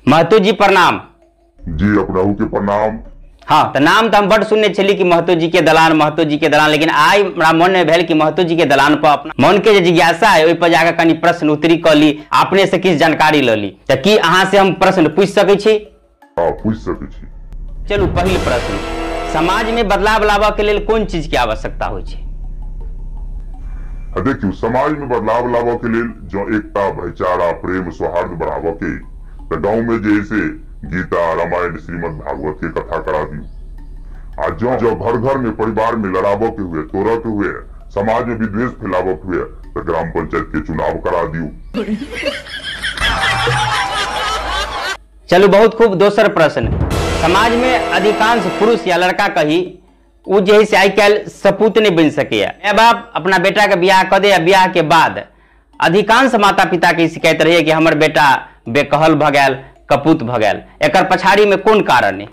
महतो जी प्रणाम। जी अपनाहू के प्रणाम। हाँ, तो नाम तो हम बड़ सुनने छली कि महतो जी के दलान, महतो जी के दलान, लेकिन आइ हमरा मन में भेल कि महतो जी के दलान पर अपना मन के जे जिज्ञासा है ओहि पर जाकर कनी प्रश्न उत्तरी क ली, अपने से किछु जानकारी ल ली। तो की अहाँ से हम प्रश्न पूछि सकै छी? हाँ, पूछि सकै छी। चलू, पहिल प्रश्न, समाज में बदलाव लाबऽ के लेल कोन चीज के आवश्यकता होइ छै? देखियौ, समाज में बदलाव लाबऽ के लेल जो एकता, भाईचारा, प्रेम, सौहार्द बढ़ाबऽ के तऽ गाँव में जे से गीता, रामायण, श्रीमद् भागवत के कथा करा दियौ। आ जो जो घर घर में परिवार में लड़ाबऽ के हुए, तोड़ऽ के हुए, समाज में विद्वेष फैलाबऽ के हुए तऽ ग्राम पंचायत के चुनाव करा दियौ। चलू, बहुत खूब। दोसर प्रश्न, समाज में अधिकांश पुरुष या लड़का कही उ जे है से आइ काल्हि सपूत नहीं बनि सकैया। माय बाप अपना बेटा के बियाह कऽ दे आ बियाह के बाद अधिकांश माता पिता के शिकायत रहैया कि हमर बेटा बेकहल भऽ गेल, कपूत भऽ गेल। एकर पछाड़ी में कोन कारण है?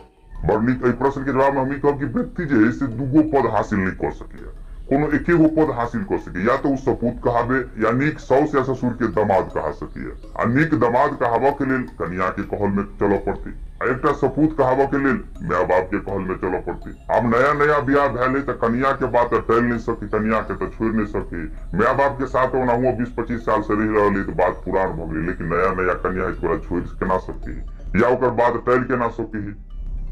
बड़ नीक। एहि प्रश्न के जवाब में हम ई कहब कि व्यक्ति जे है से दूगो पद हासिल नहीं कर सकैया, कोनो एके गो पद हासिल कर सके। या तो उ सपूत कहाबे या नीक साउस या ससुर के दामाद कहा सकिए। आ नीक दामाद कहाबऽ के लेल कनिया के कहल में चलऽ पड़तै, आ एकटा सपूत कहाबऽ के लेल माय बाप के कहल में चलऽ पड़तै। आब नया नया बियाह भेल है तऽ कनिया के बात टलि नहीं सकी, कनिया के तऽ छोड़ि नहीं सकी। माय बाप के साथ ओनाहुओ 20-25 साल से रहि रहल है तऽ बात पुरान भऽ गेलै, लेकिन नया नया कनिया है ओकरा छोड़ि केना सकी या ओकर बात टलि केना सकी?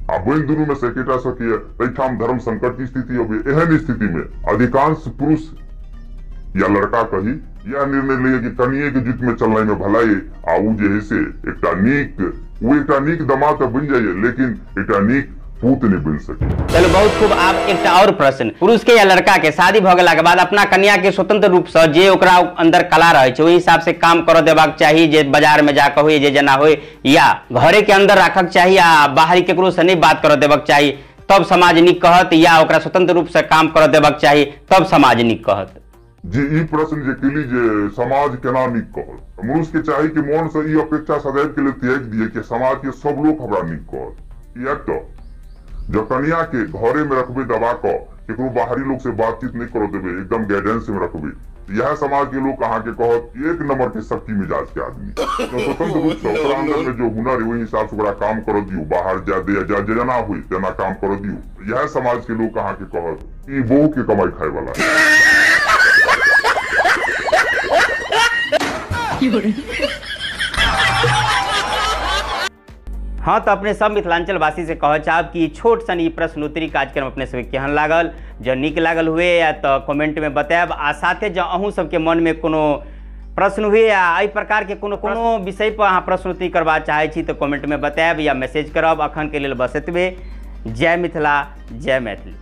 आ बनि दुनू में से एकेटा सकिए, एहिठाम धर्म संकट की स्थिति अबै। एहन स्थिति में अधिकांश पुरुष या लड़का कही यह निर्णय लैए कि कनिए के जुट में चलनाइ में भलाई, आ उ जे है से एकटा नीक उ एकटा नीक दामाद तऽ बनि जाइए, लेकिन एकटा नीक पूत नहीं बनि सके। चलू, बहुत खूब। आब एकटा और प्रश्न, पुरुष के या लड़का के शादी भऽ गेला के बाद अपना कन्या के स्वतंत्र रूप से जे ओकरा अंदर कला रहे छै ओहि हिसाब से काम करऽ देबाक चाही, जे बाजार में जाके होय, जे जेना होय, या घरे के अंदर राखक चाही आ बाहरी केकरो से नहीं बात करऽ देबाक चाही तब समाज नीक कहत, या ओकरा स्वतंत्र रूप से काम करऽ देबाक चाही तब समाज नीक कहत? जी, ई प्रश्न जे केली जे समाज केना नीक कहत, मनुष्य के चाही कि मन से ई अपेक्षा सदैव के लिए त्याग दिए कि समाज के सब लोग हमरा नीक कहत। किएक तऽ जब कनिया के घरे में रखबे दबा कऽ, केकरो बाहरी लोग से बातचीत नहीं करऽ देबे, एकदम गाइडेंस में रखबे, यह समाज के लोग अहाँ के कहत एक नंबर के शक्ति मिजाज के आदमी। तो स्वतंत्र रूप से ओकरा अंदर में जो हुनर है ओहि हिसाब से ओकरा काम करऽ दियौ, बाहर जा दे जा जेना हुई तेना काम करऽ दियौ। यह समाज के लोग अहाँ के कहत ई बहू के कमाई खाए वाला है। हाँ, तो अपने सब मिथिलांचल वासी से कह चाहब कि छोट सन ई प्रश्नोत्तरी कार्यक्रम अपने सबके केहन लागल। जँ नीक लागल हुए या तो कमेंट में बतायब, आ साथे जँ अहूँ सबके मन में कोनो प्रश्न हुए या एहि प्रकार के कोनो कोनो विषय पर अहाँ प्रश्नोत्तरी करबा चाहै छी तो कमेंट में बतायब या मैसेज करब। अखन के लेल बस एतबे। जय मिथिला, जय मैथिली।